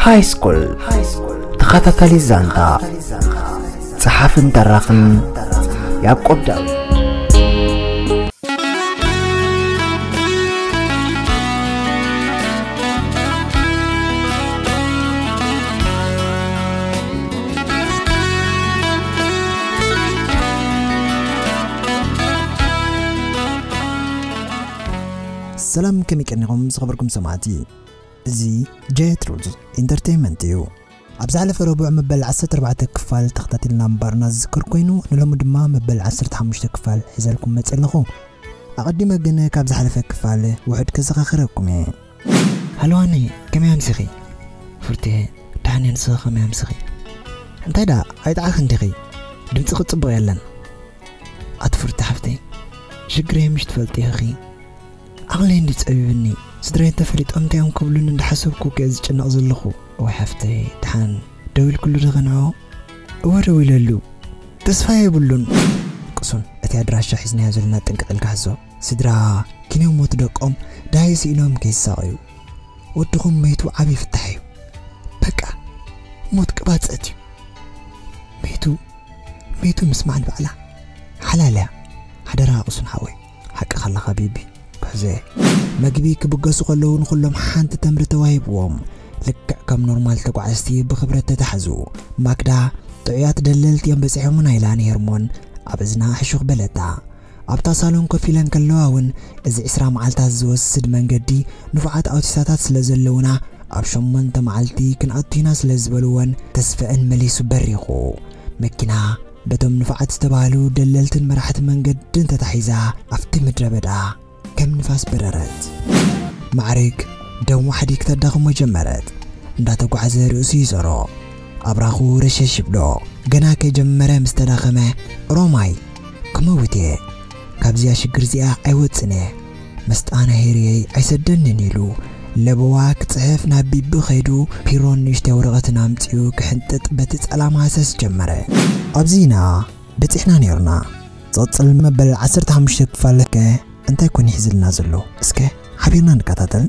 ሃይስኩል ተኸታታሊ ዛንታ፣ ጸሓፍን ተራኽን ያዕቆብ ዳዊት። ሰላም፣ ከመይ ቀኒኹም ዝኸበርኩም ሰማዕቲ? እዚ ጀትሩዝ ኢንተርቴይንመንት እዩ። ኣብ ዝሓለፈ ረቡዕ መበል ዓሰርተ ኣርባዕተ ክፋል ተኸታቲልና ምንባርና ዝዝከር ኮይኑ፣ ንሎሚ ድማ መበል ዓሰርተ ሓሙሽተ ክፋል ሒዘልኩም መፅእ ኣለኹ። ኣቐዲመ ግን ካብ ዝሓለፈ ክፋል ውሑድ ከዘኻኽረኩም እየ። ሃለዋኒ፣ ከመይ ኣምሲኺ? ፍርቴ፣ ደሓን እየ፣ ንስኺ ከመይ ኣምሲኺ? እንታይ ደኣ፣ ኣይጠዓኽን ዲኺ? ድምፅኺ ፅቡቕ የለን። ኣቲ ፍርቴ ሓፍተይ፣ ሽግረይ ምሽ ትፈልጢ ኢኺ። ዓቕለይ እንዲ ጸቢብኒ፣ ስድራይ እንተፈሊጦም እንታይ እዮም ክብሉኒ እንዳሓሰብኩ ከ ዝጭነቕ ዘለኹ። እወ ሓፍተይ፣ ደሓን ደዊልክሉ ዶ ከንዕኦ? እወ ደዊለሉ። ተስፋ የብሉን። ቅሱን፣ እቲ ኣድራሻ ሒዝናዮ ዘለና ጥንቅቕ ኢልካ ሕዞ። ስድራ ኪንዮ ሞት ደቆም ደሃይ ስኢኖም ከይሳቐዩ። ወድኹም መይቱ ዓብዪ ፍታሕ እዩ። በቃ፣ ሞት ቅባጸት እዩ። መይቱ፣ መይቱ ምስማዕ ንባዕላ ሓላል እያ። ሓደራ ቅሱን ሓወይ። ሓቅኻ ኣለኻ ቢቢ። ክሕዞ እየ። መግቢ ክብገሱ ከለዉ ንኹሎም ሓንቲ ተምሪ ተዋሂብዎም። ልክዕ ከም ኖርማል ተጓዓዝቲ ብኽብረት ተታሕዙ። ማክዳ፣ ጥዑያት ደለልቲ እዮም በጺሖምና ኢላ ንሄርሞን ኣብ እዝና ሕሹኽ በለታ። ኣብታ ሳሎን ኮፍ ኢለን ከለዋ እውን እዚ ዕስራ መዓልታት ዝወስድ መንገዲ ንፉዓት ኣውቲስታታት ስለ ዘለውና ኣብ ሸሞንተ መዓልቲ ክንኣቱ ኢና ስለ ዝበልወን ተስፈአን መሊሱ በሪኹ። መኪና በቶም ንፉዓት ዝተባህሉ ደለልትን መራሕቲ መንገድን ተታሒዛ ኣብቲ ምድረ በዳ ከም ንፋስ በረረት። ማዕርግ ደም ዋሕዲ ክተዳኽሞ ጀመረት። እንዳተጓዕዘ ርእሱ ይዞሮ። ኣብራኹ ረሸሽ ይብሎ። ገና ከይጀመረ ምስ ተዳኸመ፣ ሮማይ፣ ክመውት እየ። ካብዚኣ ሽግር እዚኣ ኣይወጽን እየ። መስጣና ሄርየይ ኣይሰደንን ኢሉ ለበዋ ክጽሕፍ ናብ ቢቢ ኸይዱ ፒሮን ንእሽተይ ወረቐትን ኣምጺኡ ክሕንጥጥ በቲ ጸላም ሃሰስ ጀመረ። ኣብዚ ኢና በጺሕና ነይርና። ዝቕጽል መበል ዓሰርተ ሓሙሽተ ክፋል ከ እንታይ ኮን ይሕዝልና ዘሎ? እስከ ሓቢርና ንከታተል።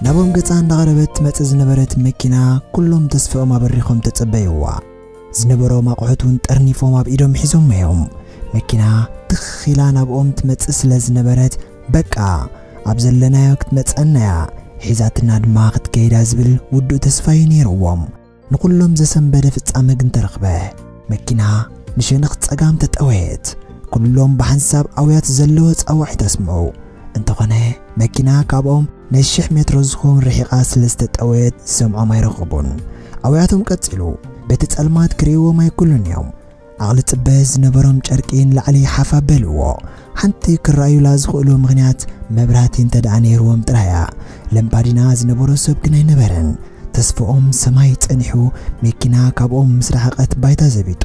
ናብኦም ገጻ እንዳቐረበት ትመጽእ ዝነበረት መኪና ኩሎም ተስፋኦም ኣበሪኾም ተጸበይዋ። ዝነበሮም ኣቑሑት እውን ጠርኒፎም ኣብ ኢዶም ሒዞም እዮም። መኪና ትኽ ኢላ ናብኦም ትመጽእ ስለ ዝነበረት፣ በቃ፣ ኣብ ዘለናዮ ክትመጸና እያ፣ ሒዛትና ድማ ክትከይዳ ዝብል ውዱእ ተስፋ እዩ ነይርዎም። ንኹሎም ዘሰንበደ ፍጻመ ግን ተረኽበ። መኪና ንሸነኽ ጸጋም ተጠወየት። ኩሎም ብሓንሳብ ኣውያት ዘለዎ ጻዋዒት ኣስምዑ። እንተኾነ፣ መኪና ካብኦም ናይ ሽሕ ሜትሮ ዝኸውን ርሒቓ ስለ ዝተጠወየት ዝሰምዖም ኣይረኸቡን። ኣውያቶም ቀጺሉ፣ በቲ ጸልማት ክርእይዎም ኣይክእሉን እዮም። ዓቕሊ ጽበ ዝነበሮም ጨርቂ ንላዕሊ ሓፍ ኣበልዎ። ሓንቲ ክረኣዩላ ዝኽእሉ ምኽንያት መብራህቲ እንተ ደኣ ነይርዎም ጥራይ እያ። ለምባዲና ዝነበሮ ሰብ ግን ኣይነበረን። ተስፍኦም ሰማይ ጸኒሑ፣ መኪና ካብኦም ምስ ረሓቐት ባይታ ዘቢጡ።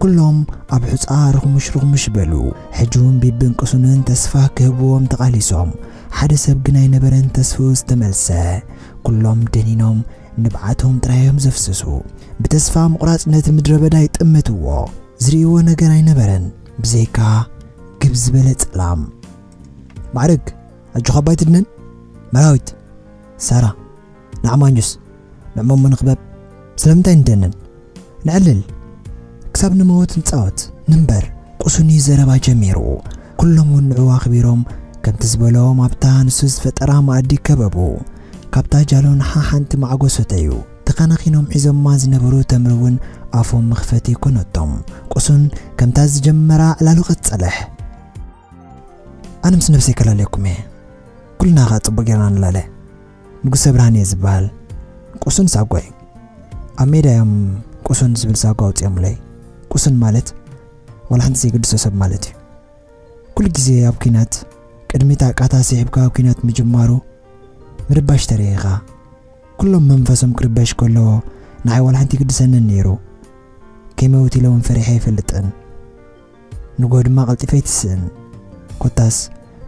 ኩሎም ኣብ ሑጻ ርኽሙሽ ርኽሙሽ በሉ። ሕጂ እውን ቢብን ቅሱንን ተስፋ ክህብዎም ተቓሊሶም። ሓደ ሰብ ግን ኣይነበረን ተስፍኡ ዝተመልሰ። ኩሎም ደኒኖም ንብዓቶም ጥራይ እዮም ዘፍስሱ። ብተስፋ ምቑራጽ ነቲ ምድረ በዳ ይጥምትዎ። ዝርእይዎ ነገር ኣይነበረን፣ ብዘይካ ግብ ዝበለ ጸላም። ማዕርግ፣ ኣጆኻ ኣባይ ትድነን። መራዊት፣ ሳራ፣ ንዓማኙስ፣ ንዕመሞ ንኽበብ። ስለምንታይ ንደንን? ንዕልል። ክሳብ ንመወት ንጻወት፣ ንንበር። ቁሱኒ ዘረባ ጀሚሩ። ኩሎም እውን ንዕኡ ኣኽቢሮም፣ ከምቲ ዝበሎም ኣብታ ንሱ ዝፈጠራ መኣዲ ከበቡ። ካብታ ጃሎን ሓሓንቲ ማዕጎ ሰተዩ። ተኸናኺኖም ሒዞማ ዝነበሩ ተምሪ እውን ኣፎም መኽፈቲ ኮነቶም። ቁሱን ከምታ ዝጀመራ ዕላሉ ቀጸለ። ኣነ ምስ ነብሰይ ከላለየኩም እየ። ኩልና ኸኣ ጽቡቕ ጌርና ንላለ። ንጉሰ ብርሃን እየ ዝበሃል። ቁሱን ሳጓ እዩ። ኣብ ሜዳ እዮም ቁሱን ዝብል ሳጓ ኣውጺኦምለይ። ቁሱን ማለት ዋላ ሓንቲ ዘይግድሶ ሰብ ማለት እዩ። ኩሉ ግዜ ኣብ ኲናት፣ ቅድሚት ኣቃታ ስሒብካ ኲናት ምጅማሩ ምርባሽ ተረኢኻ። ኩሎም መንፈሶም ክርበሽ ከሎ ንዓይ ዋላ ሓንቲ ይግድሰንን ነይሩ። ከይመውት ኢለ እውን ፈሪሐ ኣይፈልጥን። ንግሆ ድማ ቀልጢፈ ኣይትስእን። ኮታስ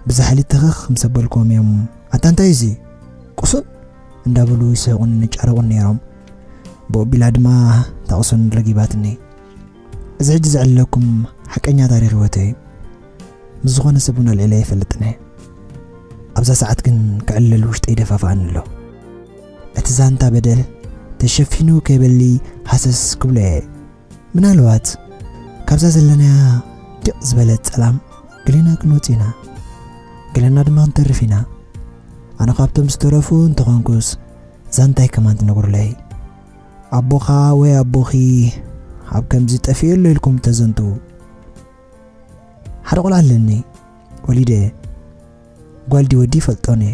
ብዛሕሊ ተኸኽ ምስ ኣበልክዎም እዮም፣ "ኣታ እንታይ እዚ?" ቁሱን እንዳበሉ ይስሕቁን ይጫረቁን ነይሮም። ብኦቢላ ድማ ታቕሱን ረጊባትኒ። እዚ ሕጂ ዘዕለኩም ሓቀኛ ታሪኽ ህይወተይ እዩ። ምስ ዝኾነ ሰብ እውን ኣልዒለ ኣይፈልጥን እየ። ኣብዛ ሰዓት ግን ክዕለል ውሽጠይ ይደፋፍኣኒ ኣሎ። እቲ ዛንታ በደል ተሸፊኑ ከይበሊ ሃሰስ ክብሎ እየ። ምናልባት ካብዛ ዘለናያ ድቕ ዝበለት ጸላም ገሌና ክንወጽእ ኢና፣ ገሌና ድማ ክንተርፍ ኢና። ኣነ ካብቶም ዝተረፉ እንተኾንኩስ ዛንታይ ከማን ትነግሩለይ። ኣቦኻ ወይ ኣቦኺ ኣብ ከምዚ ጠፊኡ ኣሎ ኢልኩም ተዘንቱ። ሓደ ቆልዓ ኣለኒ፣ ወሊደ። ጓል ድዩ ወዲ ይፈልጦን እየ።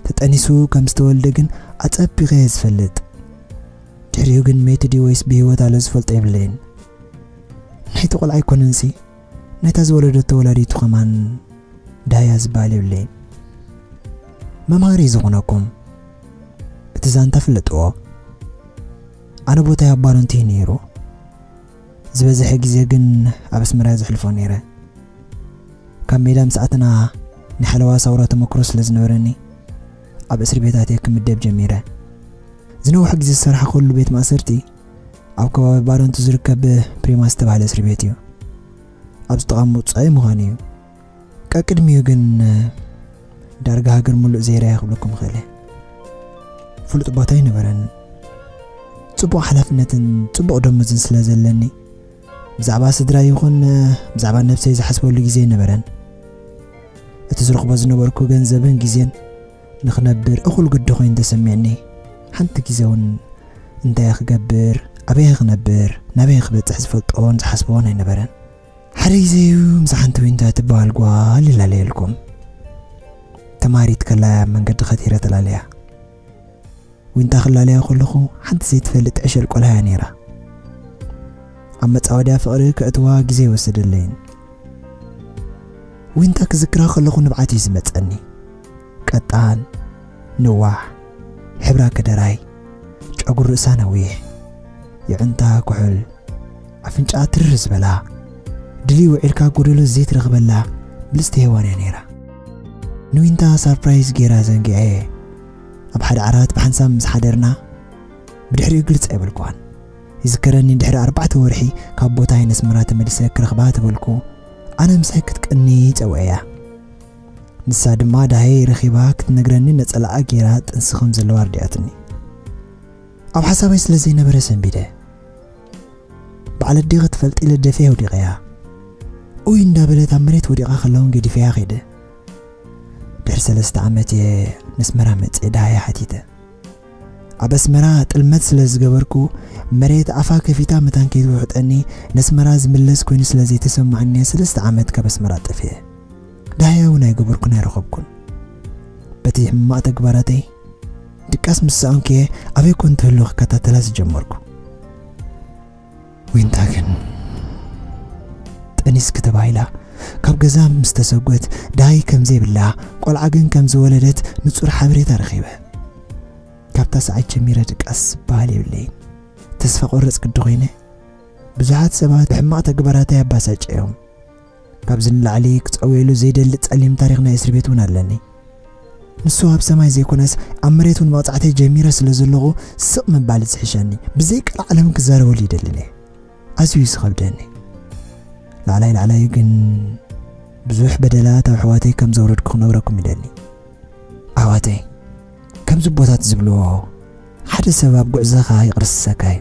ተጠኒሱ ከም ዝተወልደ ግን ኣጸቢቐ እየ ዝፈልጥ። ድሕሪኡ ግን መይቱ ድዩ ወይስ ብህይወት ኣሎ ዝፈልጦ የብለይን። ናይቲ ቆልዓ ኣይኮነንሲ፣ ናይታ ዝወለደቶ ወላዲቱ ከማን ዳያ ዝበሃል የብለይን። መምሃሪ ዝኾነኩም እቲ ዛንታ ፍለጥዎ። ኣነ ቦታይ ኣብ ባሮንቲ እዩ ነይሩ። ዝበዝሐ ግዜ ግን ኣብ ኣስመራ ዘሕልፎ ነይረ። ካብ ሜዳ ምስ ኣተና ናይ ሓለዋ ሳውራ ተመክሮ ስለ ዝነበረኒ፣ ኣብ እስሪ ቤታት እየ ክምደብ ጀሚረ። ዝነውሐ ግዜ ዝሰራሕኩሉ ቤት ማእሰርቲ ኣብ ከባቢ ባረንቱ ዝርከብ ፕሪማ ዝተባህለ እስሪ ቤት እዩ። ኣብ ዝተቓሙ ውጻኢ ምዃኑ እዩ። ቀቅድሚኡ ግን ዳርጋ ሃገር ሙሉእ ዘይራየ ክብለኩም እኽእል እየ። ፍሉጥ ቦታ ኣይነበረን። ጽቡቕ ሓላፍነትን ጽቡቕ ደሞዝን ስለ ዘለኒ፣ ብዛዕባ ስድራ ይኹን ብዛዕባ ነብሰይ ዝሓስበሉ ግዜ ኣይነበረን። እቲ ዝረኽቦ ዝነበርኩ ገንዘብን ግዜን ንኽነብር እኹል ግዲ ኮይኑ ተሰሚዕኒ። ሓንቲ ግዜ እውን እንታይ ክገብር፣ ኣበይ ክነብር፣ ናበይ ክበጽሕ ዝፈልጦን ዝሓስቦን ኣይነበረን። ሓደ ግዜ እዩ ምስ ሓንቲ ዊንታ ትበሃል ጓል ይላለየልኩም። ተማሪት ከላ ኣብ መንገዲ ከቲረ ተላለያ። ዊንታ ክላለያ ከለኹ ሓንቲ ዘይትፈልጥ ዕሸል ቆልዓ እያ ነይራ። ኣብ መጻወድያ ፍቕሪ ከእትዋ ግዜ ይወሰደለይን። ዊንታ ክዝክራ ከለኹ ንብዓት እዩ ዝመጸኒ። ቀጣን፣ ነዋሕ፣ ሕብራ ከደራይ፣ ጨጉሪ ርእሳ ነዊሕ፣ የዕንታ ኩሑል፣ ኣፍንጫኣ ትርር ዝበላ፣ ድልዩ ውዒልካ ጎደሎ ዘይትረኽበላ ብልጽቲ ሄዋን እያ ነይራ። ንዊንታ ሳርፕራይዝ ገይራ ዘንጊዐ እየ። ኣብ ሓደ ዓራት ብሓንሳብ ምስ ሓደርና፣ ብድሕሪኡ ግልጽ ኣይበልኩዋን። ይዝከረኒ፣ ድሕሪ ኣርባዕተ ወርሒ ካብ ቦታይ ነስመራ ተመሊሰ ክረኽባ ተበልኩ። ኣነ ምሳይ ክትቀኒ ጸውዐያ። ንሳ ድማ ዳሃየ ረኺባ ክትነግረኒ ነጸላኣ ገይራ ጥንሲ ከም ዘለዋ ኣርዲኣትኒ። ኣብ ሓሳበይ ስለ ዘይነበረ ሰንቢደ። ባዕለ ኣዴኺ ትፈልጢ ኢለ ደፊአ ወዲቐያ። ኡይ እንዳበለት ኣብ መሬት ወዲቓ ከላ እውን ገዲፈያ ከይደ። ድሕሪ ሰለስተ ዓመት እየ ነስመራ መጽየ ዳሃየ ሓቲተ። ኣብ ኣስመራ ጥልመት ስለ ዝገበርኩ መሬት ኣፋ ከፊታ መታን ከይትውሕጠኒ ነስመራ ዝምለስ ኮይኑ ስለ ዘይተሰማዓኒ እየ ሰለስተ ዓመት ካብ ኣስመራ ጠፊአ። ዳሃያ እውን ኣይገበርኩን ኣይረኸብኩን። በቲ ሕማቕ ተግባራተይ ድቃስ ምስ ሰኣንኩ እየ ኣበይ ኮን ትህሉ ክከታተላ ዝጀመርኩ። ዊንታ ግን ጠኒስኪ ተባሂላ ካብ ገዛ ምስ ተሰጎት ዳሃይ ከም ዘይብላ ቆልዓ ግን ከም ዝወለደት ንጹር ሓበሬታ ረኺበ። ካብታ ሰዓት ጀሚረ ድቃስ ዝበሃል የብለይን። ተስፋ ቆረጽ ግዲ ኮይነ። ብዙሓት ሰባት ብሕማቕ ተግባራተይ ኣባሳጨዮም። ካብዚ ንላዕሊ ክጸውየሉ ዘይደሊ ጸሊም ታሪኽ ናይ እስር ቤት እውን ኣለኒ። ንሱ ኣብ ሰማይ ዘይኮነስ ኣብ መሬት እውን መቕጻዕተይ ጀሚረ ስለ ዘለኹ ስቕ ምባል ዝሕሸኒ። ብዘይ ቀልዓለም ክዛረበሉ ይደልን እየ። ኣዝዩ እዩ ዝኸብደኒ። ላዕላይ ላዕላዩ ግን ብዙሕ በደላት ኣብ ኣሕዋተይ ከም ዘውረድኩ ክነግረኩም ይደሊ። ኣሕዋተይ፣ ከምዚ ቦታት ዝብልዎ ሓደ ሰብ ኣብ ጉዕዞኻ ይቕርስሰካ እዩ።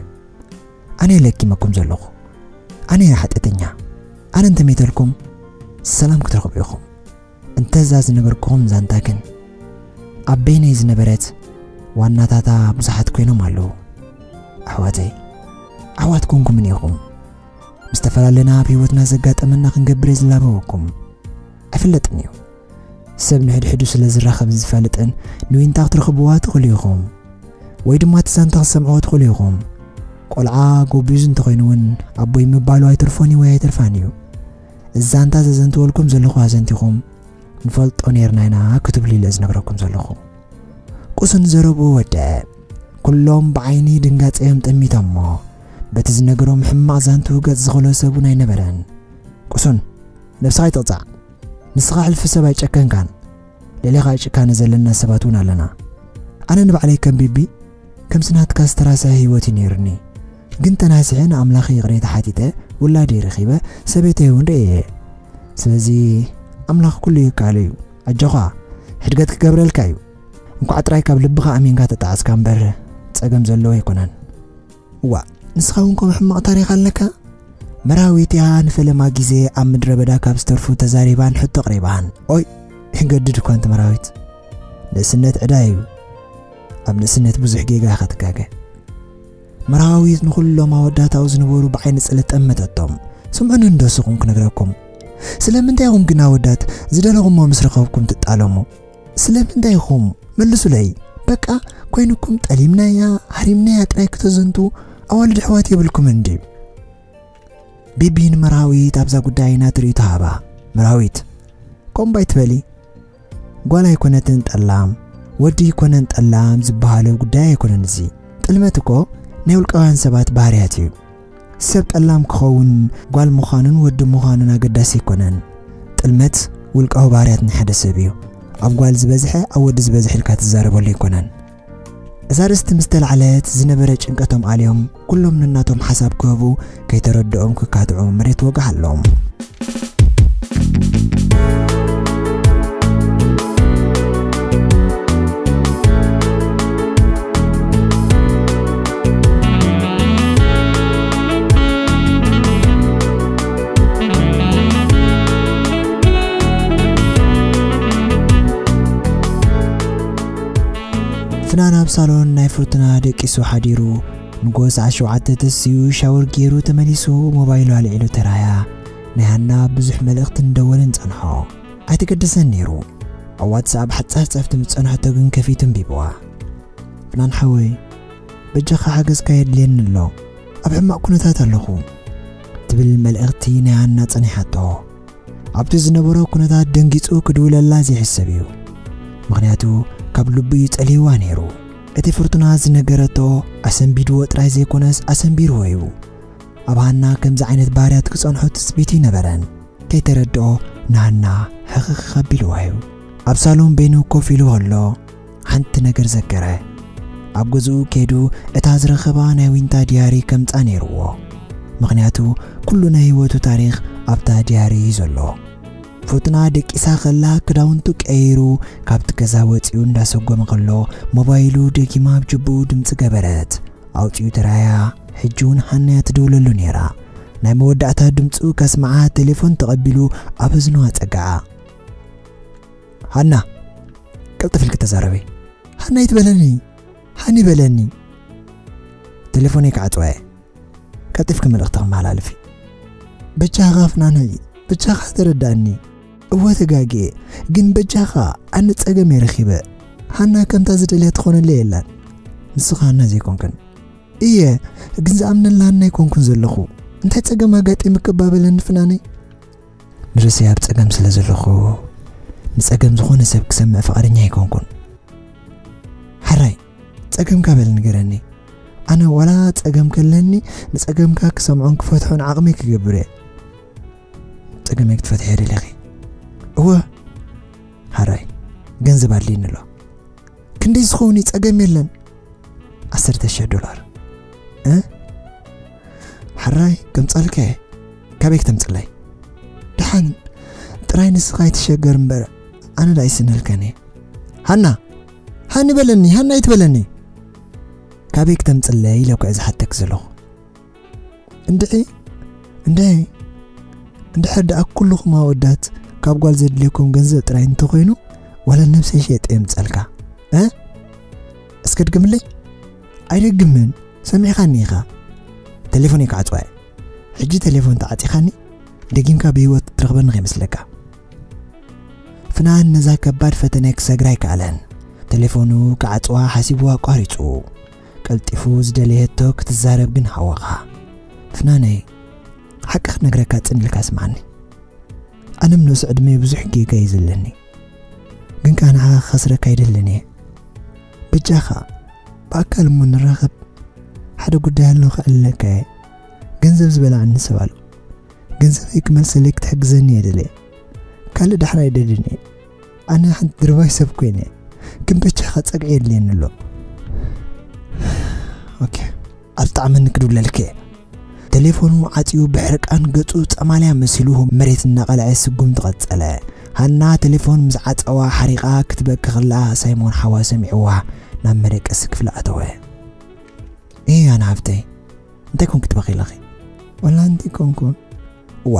ኣነ እየ ለኪመኩም ዘለኹ። ኣነ እየ ሓጢኣተኛ። ኣነ እንተመይተልኩም ሰላም ክትረኽቡ ኢኹም። እንተዛ ዝነገርኩኹም ዛንታ ግን ኣብ በይነይ ዝነበረት ዋናታታ ብዙሓት ኮይኖም ኣለዉ። ኣሕዋተይ፣ ኣሕዋት ኮንኩምን ኢኹም። ምስ ተፈላለና ኣብ ህይወትና ዘጋጠመና ክንገብር እየ ዝላበወኩም። ኣይፍለጥን እዩ። ሰብ ንሕድሕዱ ስለ ዝራኸብን ዝፋለጥን ንዊንታ ክትረኽብዋ ትኽእሉ ኢኹም። ወይ ድማ እቲ ዛንታ ክትሰምዕዎ ትኽእሉ ኢኹም። ቆልዓ ጎቢዙ እንተኾይኑ እውን ኣቦይ ምባሉ ኣይተርፎን እዩ ወይ ኣይተርፋን እዩ። እዚ ዛንታ ዘዘንትወልኩም ዘለኹ ኣዘንቲኹም ንፈልጦ ነይርና ኢና ክትብሉ ኢለ ዝነግረኩም ዘለኹ። ቁሱን ዘረብኡ ወደአ። ኩሎም ብዓይኒ ድንጋጸ እዮም ጠሚቶሞ። በቲ ዝነገሮም ሕማቕ ዛንትኡ ገጽ ዝኸሎ ሰብ እውን ኣይነበረን። ቁሱን፣ ነብስኻ ኣይትቕጻዕ። ንስኻ ሕልፊ ሰብ ኣይጨከንካን። ልዕሌኻ ጭካነ ዘለና ሰባት እውን ኣለና። ኣነ ንባዕለይ ከም ቢቢ ከምዚ ናትካ ዝተራሰዐ ህይወት እዩ ነይሩኒ። ግን ተናሲሐ ንኣምላኽ ይቕሬታ ሓቲተ፣ ውላደይ ረኺበ፣ ሰበይተይ እውን ርእየ እየ። ስለዚ ኣምላኽ ኩሉ ይከኣሎ እዩ። ኣጆኻ፣ ሕድገት ክገብረልካ እዩ። እንኳዕ ጥራይ ካብ ልብኻ ኣሚንካ ተጣዕስካ እምበር ጸገም ዘለዎ ኣይኮነን። እዋ፣ ንስኻ እውን ከምኡ ሕማቕ ታሪኽ ኣለካ? መራዊት እያ ንፈለማ ግዜ ኣብ ምድረ በዳ ካብ ዝተርፉ ተዛሪባን ሕቶ ኣቕሪባን። ኦይ፣ ይገድድ እኳ እንተ መራዊት። ንእስነት ዕዳ እዩ። ኣብ ንእስነት ብዙሕ ጌጋ ኢኻ ትጋገ። መራዊት ንኹሎም ኣወዳት ኣብኡ ዝነበሩ ብዓይኒ ጽልእ ጠመተቶም። ስምዑኒ እንዶ ስኹም ክነግረኩም። ስለምንታይ ኢኹም ግን ኣወዳት ዝደለኹሞ ምስ ረኸብኩም ትጣለሙ? ስለምንታይ ኢኹም? መልሱለይ። በቃ ኮይኑኩም ጠሊምናያ፣ ሃሪምናያ ጥራይ ክተዘንቱ ኣዋልድ ኣሕዋት የብልኩም እንዲ? ቢቢ ንመራዊት ኣብዛ ጉዳይ ናቱ ርእይቶ ሃባ። መራዊት፣ ከምኡ ኣይትበሊ። ጓል ኣይኮነትን ጠላም፣ ወዲ ኣይኮነን ጠላም ዝበሃሎ ጉዳይ ኣይኮነን እዚ። ጥልመት እኮ ናይ ውልቃውያን ሰባት ባህርያት እዩ። ሰብ ጠላም ክኸውን ጓል ምዃኑን ወዲ ምዃኑን ኣገዳሲ ኣይኮነን። ጥልመት ውልቃዊ ባህርያት ናይ ሓደ ሰብ እዩ። ኣብ ጓል ዝበዝሐ፣ ኣብ ወዲ ዝበዝሐ ኢልካ ትዛረበሉ ኣይኮነን። እዛ ርእስቲ ምስ ተላዕለት ዝነበረ ጭንቀቶም ኣልዮም ኩሎም ነናቶም ሓሳብ ክህቡ ከይተረድኦም ክካትዑ መሬት ወጋሕ ኣሎም። ፍናን ኣብ ሳሎን ናይ ፍርቱና ደቂሱ ሓዲሩ። ንጎ ሰዓት ሸውዓተ ተሲኡ ሻወር ገይሩ ተመሊሱ ሞባይሉ ኣልዒሉ ተራያ። ናይ ሃና ብዙሕ መልእኽትን ደወልን ጸንሖ። ኣይተገደሰን ነይሩ። ኣብ ዋትስኣፕ ሓጻር ጸፍቲ ምስ ጸንሐቶ ግን ከፊቱ ኣንቢብዋ። ፍናን ሓወይ፣ በጃኻ ሓገዝካ የድልየኒ ኣሎ። ኣብ ሕማቕ ኩነታት ኣለኹ። ትብል መልእኽቲ ናይ ሃና ጸኒሓቶ። ኣብቲ ዝነበሮ ኩነታት ደንጊጹ ክድውለላ ዘይሕሰብ እዩ። ምኽንያቱ ካብ ልቡ እዩ ጸሊዋ ነይሩ። እቲ ፍርቱና ዝነገረቶ ኣሰንቢድዎ ጥራይ ዘይኮነስ ኣሰንቢርዎ እዩ። ኣብ ሃና ከምዚ ዓይነት ባህርያት ክጸንሖ ትጽቢት ይነበረን። ከይተረድኦ ንሃና ሕኽኽ ኣቢልዋ እዩ። ኣብ ሳሎን በይኑ ኮፍ ኢሉ ከሎ ሓንቲ ነገር ዘከረ። ኣብ ገዝኡ ከይዱ እታ ዝረኸባ ናይ ዊንታ ዲያሪ ከምጻ ነይርዎ። ምኽንያቱ ኩሉ ናይ ህይወቱ ታሪኽ ኣብታ ዲያሪ እዩ ዘሎ። ፍርቱና ደቂሳ ከላ ክዳውንቱ ቀይሩ ካብቲ ገዛ ወጺኡ እንዳሰጎመ ከሎ ሞባይሉ ደጊማ ኣብ ጅብኡ ድምጺ ገበረት። ኣውጺኡ ተራያ። ሕጂ እውን ሃናያ ትድውለሉ ነይራ። ናይ መወዳእታ ድምጹ ከስምዓ ቴሌፎን ተቐቢሉ ኣብ እዝኑ ኣጸግዓ። ሃና፣ ቀልጥፍ ኢልኪ ተዛረቢ። ሃና ይትበለኒ፣ ሃኒ በለኒ። ቴሌፎነይ ክዓጽዋ እየ። ቀልጢፍኪ መልእኽቲ ከመሓላልፊ። በጃኻ ፍናነይ፣ በጃኻ ተረዳእኒ። እወ ተጋግየ፣ ግን በጃኻ ኣነ ጸገም እየ ረኺበ። ሃና ከምታ ዝደልያ ትኾነለይ የላን። ንስኻ ሃና ዘይኮንክን። እየ፣ ግን ዝኣምነላ ሃና ኣይኮንኩን ዘለኹ። እንታይ ጸገም ኣጋጢሙኪ እባ በለኒ ፍናነይ? ንርእሰይ ኣብ ጸገም ስለ ዘለኹ፣ ንጸገም ዝኾነ ሰብ ክሰምዕ ፍቓደኛ ኣይኮንኩን። ሕራይ፣ ጸገምካ በል ንገረኒ። ኣነ ዋላ ጸገም ከለኒ፣ ንጸገምካ ክሰምዖን ክፈትሖን ዓቕመይ ክገብር እየ። ጸገመይ ክትፈትሕዮ ደሊኺ? እወ። ሕራይ፣ ገንዘብ ኣድልየኒ ኣሎ። ክንደይ ዝኸውን እዩ? ጸገም የለን። ዓሰርተ ሽሕ ዶላር። እ? ሕራይ፣ ከምጻልካ እየ። ካበይ ክተምጽለይ? ደሓን፣ ጥራይ ንስኻ ኣይትሸገር እምበር፣ ኣነ ደኣ ይስነልካን እየ። ሃና! ሃኒ በለኒ፣ ሃና ኣይትበለኒ። ካበይ ክተምጽለይ ኢለ እኮ እየ ዝሓተክ ዘለኹ። እንድዒ፣ እንድዒ፣ እንድሕር ደኣ ኩልኹም ኣወዳት ካብ ጓል ዘድልየኩም ገንዘብ ጥራይ እንተኾይኑ፣ ዋላ ነብሰይ ሸይጠ የምጸልካ። እ? እስከ ድገምለይ? ኣይደግምን፣ ሰሚዕኻኒ ኢኻ። ቴሌፎነይ ክዓጽዋ እየ። ሕጂ ቴሌፎን ተዓጺኻኒ፣ ደጊምካ ብህይወት ትረኽበኒ ከይመስለካ። ፍናን ነዛ ከባድ ፈተነ ክሰግራ ኣይከኣለን። ቴሌፎኑ ክዓጽዋ ሓሲቡ ኣቋሪጹ። ቀልጢፉ ዝደለየቶ ክትዛረብ ግን ሃወኻ። ፍናነይ፣ ሓቂ ክነግረካ ጽን ኢልካ ስምዓኒ። ኣነ ምስ ዕድመይ ብዙሕ ጌጋ እዩ ዘለኒ። ግን ከኣ ንዓኻ ክኸስረካ ኣይደልን እየ። በጃኻ፣ ብኣካል እሞ ንራኸብ። ሓደ ጉዳይ ኣሎ ከዕልለካ እየ። ገንዘብ ዝበልዓኒ ሰብ ኣሎ። ገንዘበይ ክመልሰለይ ክትሕግዘኒ እየ ደልየ። ካልእ ዳሕራ ኣይደልን እየ። ኣነ ሓንቲ ድርባይ ሰብ ኮይነ፣ ግን በጃኻ ጸግዒ የድልየኒ ኣሎ። ኦኬ፣ ኣብ ጣዕመኒ ክድውለልክ እየ። ቴሌፎኑ ዓጽዩ ብሕርቃን ገጹ ጸማልያ መሲሉ መሬት እናቐልዐ ስጉምቱ ቀጸለ። ሃና ቴሌፎን ምስ ዓጸዋ ሓሪቓ ክትበኪ ከላ ሳይሞን ሓዋ ሰሚዕዋ ናብ መደቀሲ ክፍሊ ኣተወ። "እይ ኣነ ሃብተይ፣ እንታይ ኮንኪ ትበኺ ኣለኺ?" "ወላ እንታይ ኮንኩን?" "እዋ፣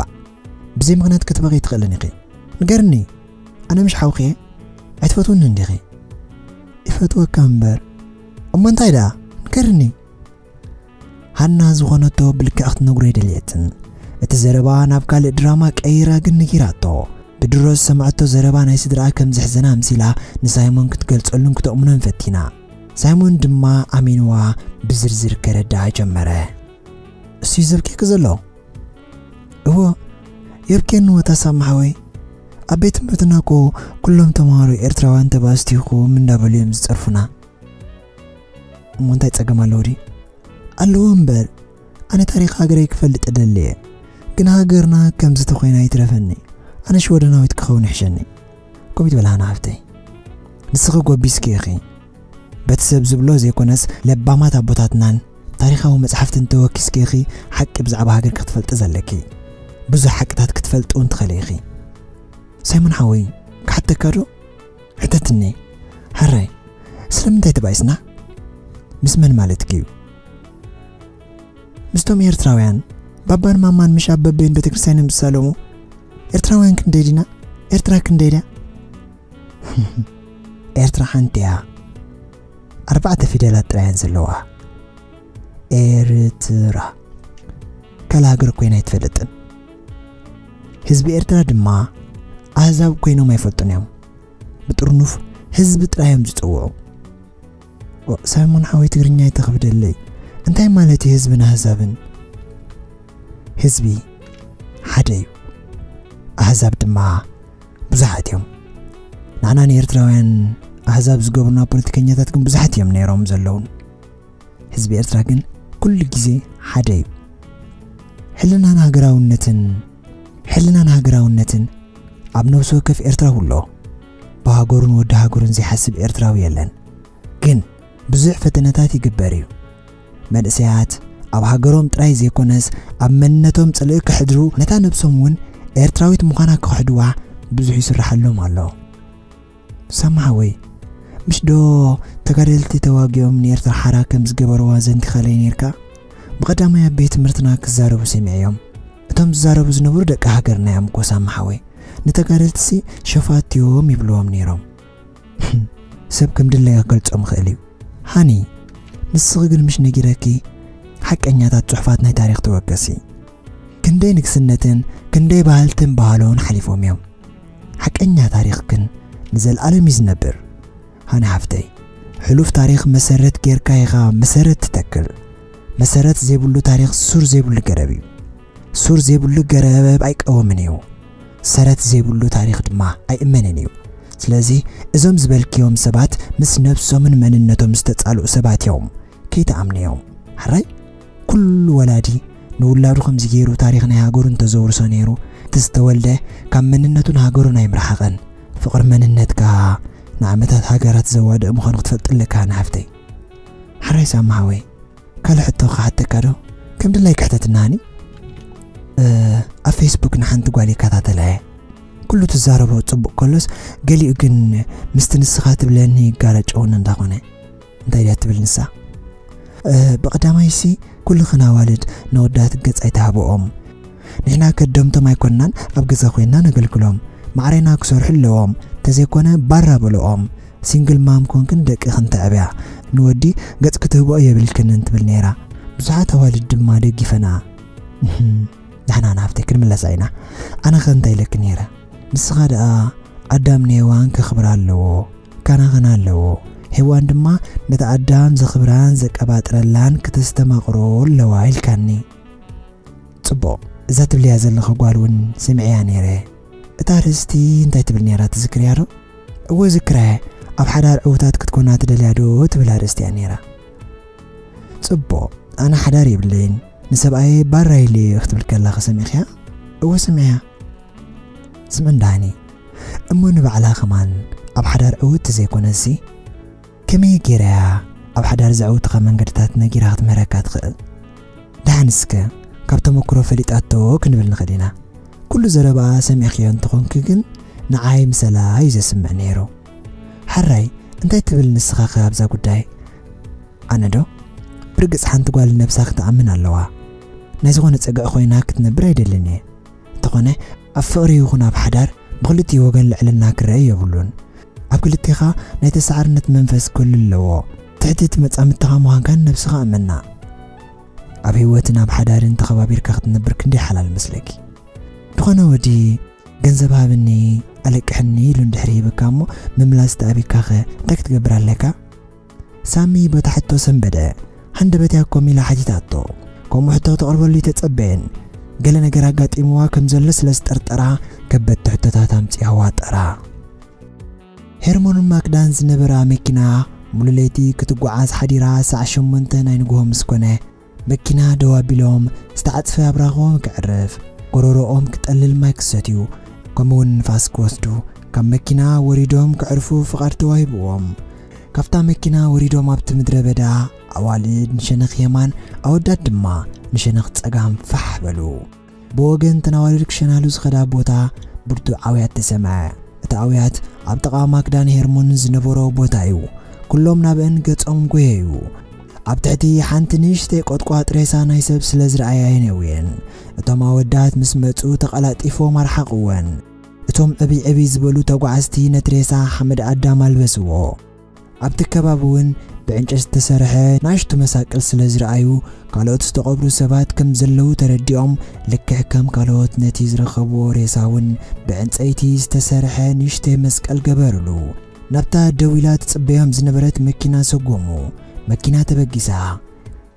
ብዘይ ምኽንያት ክትበኺ ኣይትኽእልን ኢኺ። ንገርኒ፣ ኣነ ምሽ ሓውኺ እየ? ኣይትፈትውኒ እንዲኺ?" "ይፈትወካ እምበር። እሞ እንታይ ደኣ? ንገርኒ።" ሃና ዝኾነቶ ብልክዕ ክትነግሮ ኣይደልየትን። እቲ ዘረባ ናብ ካልእ ድራማ ቀይራ ግን ነጊራቶ። ብድሮ ዝሰማዕቶ ዘረባ ናይ ስድራኣ ከም ዘሕዘና ኣምሲላ ንሳይሞን ክትገልጸሉን ክተእምኖን ፈቲና። ሳይሞን ድማ ኣሚንዋ ብዝርዝር ከረድኣ ጀመረ። "እሱ እዩ ዘብክየኪ ዘሎ?" "እዎ፣ የብክየኒ ወታ ሳማ ሓወይ። ኣብ ቤት ትምህርትና እኮ ኩሎም ተምሃሮ ኤርትራውያን ተባስቲኹም እንዳበሉ እዮም ዝጸርፉና። እሞ እንታይ ጸገም ኣለዎ ድዩ?" "ኣለዎ እምበር፣ ኣነ ታሪኽ ሃገረይ ክፈልጥ እደሊ እየ። ግን ሃገርና ከምዚ ተኾይና ኣይትረፈኒ። ኣነ ሽወደናዊት ክኸውን ይሕሸኒ። ከምኡ ትበል ሃና ሃብተይ። ንስኺ ጎቢስኪ ኢኺ። በቲ ሰብ ዝብሎ ዘይኮነስ ለባማት ኣቦታትናን ታሪኻዊ መጽሓፍትን ተወኪስኪ ኢኺ ሓቂ ብዛዕባ ሃገር ክትፈልጢ ዘለኪ። ብዙሕ ሓቅታት ክትፈልጢ እውን ትኽእሊ ኢኺ። ሳይሞን ሓወይ፣ ክሓተካ ዶ?" "ሕተትኒ፣ ሕራይ፣ ስለምንታይ ተባኢስና?" "ምስ መን ማለትኪ እዩ?" "ምስቶም ኤርትራውያን፣ ባባን ማማን ምሽ ኣብ በበይን ቤተክርስትያን እዮም ዝሳለሙ? ኤርትራውያን ክንደይ ዲና? ኤርትራ ክንደይ ድያ?" "ኤርትራ ሓንቲ እያ። ኣርባዕተ ፊደላት ጥራይ እየን ዘለዋ። ኤርትራ። ካልእ ሃገር ኮይና ኣይትፈልጥን። ህዝቢ ኤርትራ ድማ ኣህዛብ ኮይኖም ኣይፈልጡን እዮም። ብጥርኑፍ ህዝቢ ጥራይ እዮም ዝጽውዑ።" "ኦ፣ ሳይሞን ሓወይ፣ ትግርኛ ኣይተኽብደለይ። እንታይ ማለት እዩ ህዝብን ኣህዛብን?" "ህዝቢ ሓደ እዩ፣ ኣህዛብ ድማ ብዙሓት እዮም። ንዓና ንኤርትራውያን ኣህዛብ ዝገብሩና ፖለቲከኛታት ግን ብዙሓት እዮም ነይሮም ዘለውን። ህዝቢ ኤርትራ ግን ኩሉ ግዜ ሓደ እዩ። ሕልናን ሃገራውነትን፣ ሕልናን ሃገራውነትን ኣብ ነፍሲ ወከፍ ኤርትራዊ ኣሎ። ብሃገሩን ወዲ ሃገሩን ዘይሓስብ ኤርትራዊ የለን። ግን ብዙሕ ፈተነታት ይግበር እዩ። መንእሰያት ኣብ ሃገሮም ጥራይ ዘይኮነስ ኣብ መንነቶም ጽልኢ ከሕድሩ፣ ነታ ነብሶም እውን ኤርትራዊት ምዃና ክኽሕድዋ ብዙሕ ይስርሓሎም ኣሎ። ሳማ ሓወይ፣ ምሽ ዶ ተጋደልቲ ተዋጊኦም ንኤርትራ ሓራ ከም ዝገበርዋ ዘንቲኻለይ ነይርካ? ብቐዳማይ ኣብ ቤት ትምህርትና ክዛረቡ ሰሚዐዮም። እቶም ዝዛረቡ ዝነበሩ ደቂ ሃገርና እዮም እኮ ሳማ ሓወይ። ንተጋደልትሲ ሸፋት እዮም ይብልዎም ነይሮም። ሰብ ከም ድላዩ ክገልጾም ይኽእል እዩ። ሃኒ፣ ንስኺ ግን ምሽ ነጊረኪ፣ ሓቀኛታት ጽሑፋት ናይ ታሪኽ ተወከሲ። ክንደይ ንግስነትን ክንደይ ባህልትን ባህሎን ሓሊፎም እዮም። ሓቀኛ ታሪኽ ግን ንዘለኣለም እዩ ዝነብር። ሃኒ ሓፍተይ፣ ሕሉፍ ታሪኽ መሰረት ጌርካ ኢኻ መሰረት ትተክል። መሰረት ዘይብሉ ታሪኽ ሱር ዘይብሉ ገረብ እዩ። ሱር ዘይብሉ ገረብ ኣይቀወምን እዩ። ሰረት ዘይብሉ ታሪኽ ድማ ኣይእመንን እዩ። ስለዚ እዞም ዝበልክዮም ሰባት ምስ ነብሶምን መንነቶም ዝተጻልኡ ሰባት እዮም። ከይትኣምንዮም። ሕራይ፣ ኩሉ ወላዲ ንውላዱ ከምዚ ገይሩ ታሪኽ ናይ ሃገሩ እንተዘውርሶ ነይሩ፣ እቲ ዝተወልደ ካብ መንነቱን ሃገሩን ኣይምረሓቐን። ፍቕሪ መንነትካ ንዓመታት ሃገራት ዘዋድእ ምዃኑ ክትፈልጥ ኣለካ፣ ንሓፍተይ። ሕራይ ሳማ ሓወይ፣ ካልእ ሕቶ ክሓተካ ዶ? ከም ድላይ ክሕተትናኒ? እ፣ ኣብ ፌስቡክ ንሓንቲ ጓል ይከታተላ እየ። ኩሉ ትዛረቦ ጽቡቕ ከሎስ፣ ገሊኡ ግን ምስቲ ንስኻ ትብለኒ ይጋረጨውን እንዳኾነ። እንታይ ድያ ትብል ንሳ? እ፣ ብቐዳማይሲ ኩልኽን ኣዋልድ ነወዳት ገጽ ኣይትሃብኦም። ንሕና ከደምቶም ኣይኮንናን ኣብ ገዛ ኮይንና ነገልግሎም። ማዕሬና ክሰርሑ ኣለዎም። ተዘይኮነ ባራ በልኦም። ሲንግል ማም ኮንክን ደቅኽን ተዕብያ። ንወዲ ገጽ ክትህብኦ የብልክንን ትብል ነይራ። ብዙሓት ኣዋልድ ድማ ደጊፈና። እህም፣ ንሕና ናብቲ ክንምለሳ ኢና። ኣነ ኸ እንታይ ኢለኪ ነይረ? ንስኻ ደኣ ኣዳም ንሄዋን ከኽብራ ኣለዎ፣ ካናኸና ኣለዎ። ሄዋን ድማ ነቲ ኣዳም ዘኽብራን ዘቀባጥረላን ክተስተማቕሮ ኣለዋ ኢልካኒ። ጽቡቕ፣ እዛ ትብልያ ዘለኺ ጓል እውን ስምዕያ ነይረ። እታ ኣርእስቲ እንታይ ትብል ነይራ ትዝክርያ ዶ? እወ ዝክራ እየ። ኣብ ሓዳር ዕዉታት ክትኮና ትደልያ ዶ ትብል ኣርእስቲ እያ ነይራ። ጽቡቕ፣ ኣነ ሓዳር የብለይን፣ ንሰብኣየ ባራ ኢለ እየ ክትብል ከላ ኸሰሚዕኽያ? እወ ስምዕያ። ስምዕ እንዳኒ፣ እሞ ንባዕላ ኸማን ኣብ ሓዳር ዕውቲ ዘይኮነሲ፣ ከመይ ገይራ እያ ኣብ ሓዳር ዘዕውትኻ መንገድታት ነጊራ ክትምህረካ ትኽእል? ደሓን እስከ ካብ ተመክሮ ፈሊጣቶ ክንብል ንኽእል ኢና። ኩሉ ዘረባኣ ሰሚዕክዮ እንተኾንኪ ግን ንዓይ ምሰላ እዩ ዘስምዕ ነይሩ። ሕራይ እንታይ ትብል ንስኻ ከ ኣብዛ ጉዳይ? ኣነ ዶ? ብርግጽ ሓንቲ ጓል ነብሳ ክትኣምን ኣለዋ። ናይ ዝኾነ ጸግዒ ኮይና ክትነብር ኣይደልን እየ። እንተኾነ ኣብ ፍቕሪ ይኹን ኣብ ሓዳር ብኽልቲኡ ወገን ልዕልና ክረአ የብሉን። ኣብ ክልቴኻ ናይ ተሳዓርነት መንፈስ ክህሉ ኣለዎ። ትሕቲ እቲ መጻምድትኻ ምዃንካን ነብስኻ እመና። ኣብ ህይወትን ኣብ ሓዳርን ተኸባቢርካ ክትነብር ክንደይ ሓላል መስለኪ? ዝኾነ ወዲ ገንዘብ ሃብኒ ኣለቅሕኒ ኢሉ እንድሕር ሂብካ እሞ ምምላስ ተኣቢካኸ እንታይ ክትገብር ኣለካ? ሳሚ በታ ሕቶ ሰንበደ። ሃንደበት ያኮም ኢላ ሓቲታቶ። ከምኡ ሕቶ ክተቕርበሉ ይተጸበየን። ገለ ነገር ኣጋጢምዋ ከም ዘሎ ስለ ዝጠርጠራ ከበድቲ ሕቶታት ኣምጺኣ ዋጠራ። ሄርሞንን ማክዳን ዝነበራ መኪና ሙሉ ለይቲ ክትጓዓዝ ሓዲራ ሳዕ ሸሞንተ ናይ ንግሆ ምስ ኮነ መኪና ደው ኣቢሎም ዝተዓጽፈ ኣብራኾም ክዕርፍ ጎሮሮኦም ክጠልል ማይ ክሰትዩ ከምኡውን ንፋስ ክወስዱ ካብ መኪና ወሪዶም ክዕርፉ ፍቓድ ተዋሂብዎም። ካብታ መኪና ወሪዶም ኣብቲ ምድረ በዳ ኣዋልድ ንሸነኽ የማን ኣወዳት ድማ ንሸነኽ ጸጋም ፋሕ በሉ። ብወገን ተናዋልድ ክሸናሉ ዝኸዳ ቦታ ብርቱዕ ኣውያት ተሰምዐ። እቲ ኣውያት ኣብ ጥቓ ማክዳን ሄርሞንን ዝነበሮ ቦታ እዩ። ኩሎም ናብአን ገጾም ጎየዩ። ኣብ ትሕቲ ሓንቲ ንእሽተይ ቆጥቋጥ ሬሳ ናይ ሰብ ስለ ዝረኣያ የነውየን። እቶም ኣወዳት ምስ መጹ ተቐላጢፎም ኣርሓቕወን። እቶም ዕብይ ዕብይ ዝበሉ ተጓዓዝቲ ነቲ ሬሳ ሓመድ ኣዳም ኣልበስዎ። ኣብቲ ከባቢ እውን ብዕንጨት ዝተሰርሐ ናሽቱ መሳቅል ስለ ዝረኣዩ ካልኦት ዝተቐብሩ ሰባት ከም ዘለዉ ተረዲኦም ልክዕ ከም ካልኦት ነቲ ዝረኸብዎ ሬሳ እውን ብዕንፀይቲ ዝተሰርሐ ንእሽተይ መስቀል ገበርሉ። ናብታ ደው ኢላ ትጽበዮም ዝነበረት መኪና ሰጎሙ። መኪና ተበጊሳ።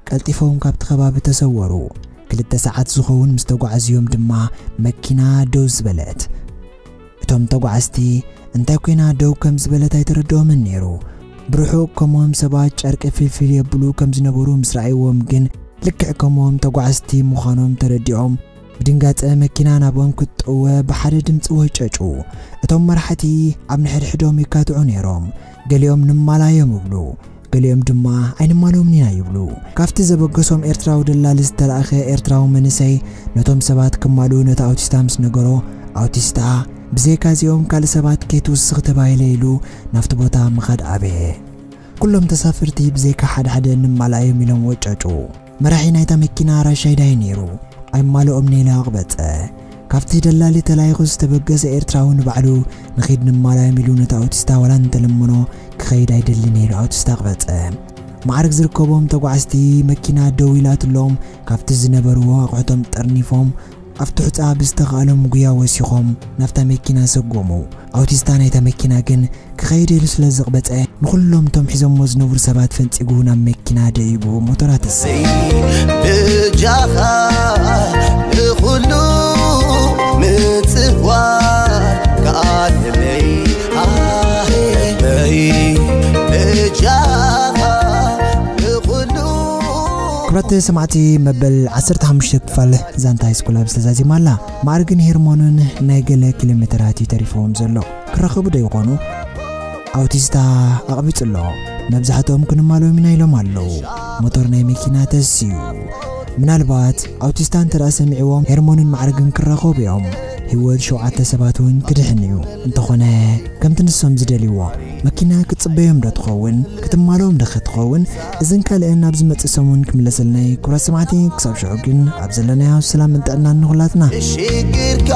ቀልጢፎም ካብቲ ከባቢ ተሰወሩ። ክልተ ሰዓት ዝኸውን ምስ ተጓዓዝዮም ድማ መኪና ደው ዝበለት። እቶም ተጓዓዝቲ እንታይ ኮይና ደው ከም ዝበለት ኣይተረድኦምን ነይሩ። ብርሑቕ ከምኦም ሰባት ጨርቂ ፍልፍል የብሉ ከም ዝነበሩ ምስ ረኣይዎም ግን ልክዕ ከምኦም ተጓዓዝቲ ምዃኖም ተረዲኦም ብድንጋጸ መኪና ናብኦም ክትጠወ ብሓደ ድምፂ ወጨጩ። እቶም መራሕቲ ኣብ ንሕድሕዶም ይካትዑ ነይሮም። ገሊኦም ንማላ እዮም ይብሉ፣ ገሊኦም ድማ ኣይንማሎምን ኢና ይብሉ። ካብቲ ዘበገሶም ኤርትራዊ ደላሊ ዝተላእኸ ኤርትራዊ መንእሰይ ነቶም ሰባት ክማልኡ ነቲ ኣውቲስታ ምስ ነገሮ ኣውቲስታ ብዘይካ እዚኦም ካልእ ሰባት ከይትውስኽ ተባሂለ ኢሉ ናብቲ ቦታ ምኻድ ኣበየ። ኩሎም ተሳፈርቲ ብዘይካ ሓደ ሓደ ንማላ እዮም ኢሎም ወጨጩ። መራሒ ናይታ መኪና ራሻይዳይ ነይሩ። ኣይማልኦም ነይለ ኣቕበጸ። ካብቲ ደላሊ ተላይኹ ዝተበገሰ ኤርትራዊ ንባዕሉ ንኺድ ንማላዮም ኢሉ ነቲ ኣውቲስታ ዋላ እንተለመኖ ክኸይድ ኣይደልን ኢሉ ኣውቲስታ ኣቕበጸ። ማዕርግ ዝርከቦም ተጓዓዝቲ መኪና ደው ኢላትሎም ካብቲ ዝነበርዎ ኣቑሑቶም ጠርኒፎም ኣብ ትሑጻ ብዝተኻእሎም ጉያ ወሲኾም ናብታ መኪና ሰጎሙ። ኣውቲስታ ናይታ መኪና ግን ክኸይድ ኢሉ ስለ ዘቕበጸ ንኹሎም እቶም ሒዞሞ ዝነብሩ ሰባት ፈንጺጉ ናብ መኪና ደይቡ ሞተራ ተሰ ብጃኻ ንኹሉ ምጽዋር ከኣለለይ ኣይ በይ ብጃኻ ንኹሉ ክብራት ሰማዕቲ መበል ዓሰርተ ሓሙሽተ ክፋል ዛንታ ሃይስኩል ኣብ ዝተዛዚማ ኣላ። ማዕርግን ሄርሞንን ናይ ገለ ኪሎ ሜተራት እዩ ተሪፎም ዘሎ። ክራኸቡ ዶ ይኾኑ? ኣውቲስታ ኣቕቢጹ ኣሎ። መብዛሕትኦም ክንማሎም ኢና ኢሎም ኣለዉ። ሞተር ናይ መኪና ተስዩ። ምናልባት ኣውቲስታ እንተ ደኣ ሰሚዕዎም ሄርሞንን ማዕርግን ክራኸቡ እዮም። ህይወት ሸውዓተ ሰባት እውን ክድሕን እዩ። እንተኾነ ከምቲ ንሶም ዝደልይዎ መኪና ክትጽበዮም ዶ ትኸውን? ክትማሎም ዶ ክትኸውን? እዝን ካልእን ኣብ ዝመጽእ ሰሙን ክምለሰልና እዩ። ክቡራት ሰማዕቲ፣ ክሳብ ሽዑ ግን ኣብ ዘለናዮ ሰላምን ጥዕናን ንኹላትና። ሽግርካ